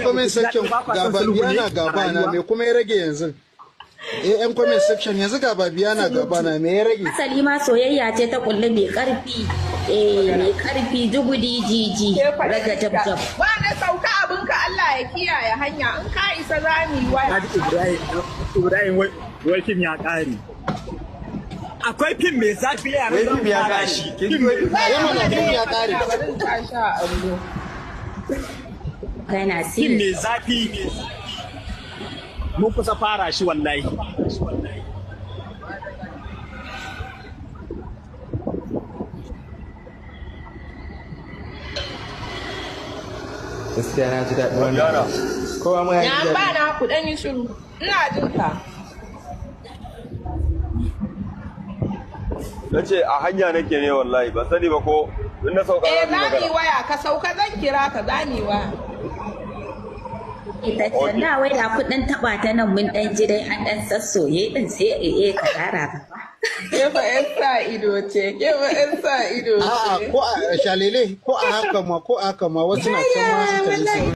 Comment section, Ba kwa ga son sulhu babiya ne na a gaba na, rayuwa? me kuma ya rage yanzu? Eh, yan comment section, yanzu ga babiya na gaba na, me ya rage? Asali ma soyayya ce ta kullu mai karfi. Eh, mai karfi jugudi jiji Ke fa raga jab jab. Ba na sauka abinka, Allah ya kiyaye hanya, in ka isa za mu yi waya. Kaji Ibrahim, Ibrahim, wai fim ya ƙare. Akwai fim mai zafi yaran Wai zan fim ya fara ƙare. shi. Kin ji wai fim Eh mana, fim ya kare. Bari in tashi a allo. Kana Fim si. mai zafi. Mun kusa fara shi wallahi. Gaskiya na ji daɗin wannan. Kowa ma ya ji Na daɗi. ba na ku dan yi shiru. Ina jin ka. Na ce a hanya nake ne wallahi, ban sani ba ko in na sauka Eh, za mu za yi mu yi magana. waya, ka sauka zan kira ka, za mu yi waya. Ita ce na wai da kuɗin taɓa ta nan mun ɗan ji dai an ɗan sassoye ɗin sai eh ka ƙara gaba. Ke fa 'yan sa ido ce, ke fa 'yan sa ido A'a, ce. ko a shalele, ko a haka ma, ko a haka ma wasu na can ma suka ji.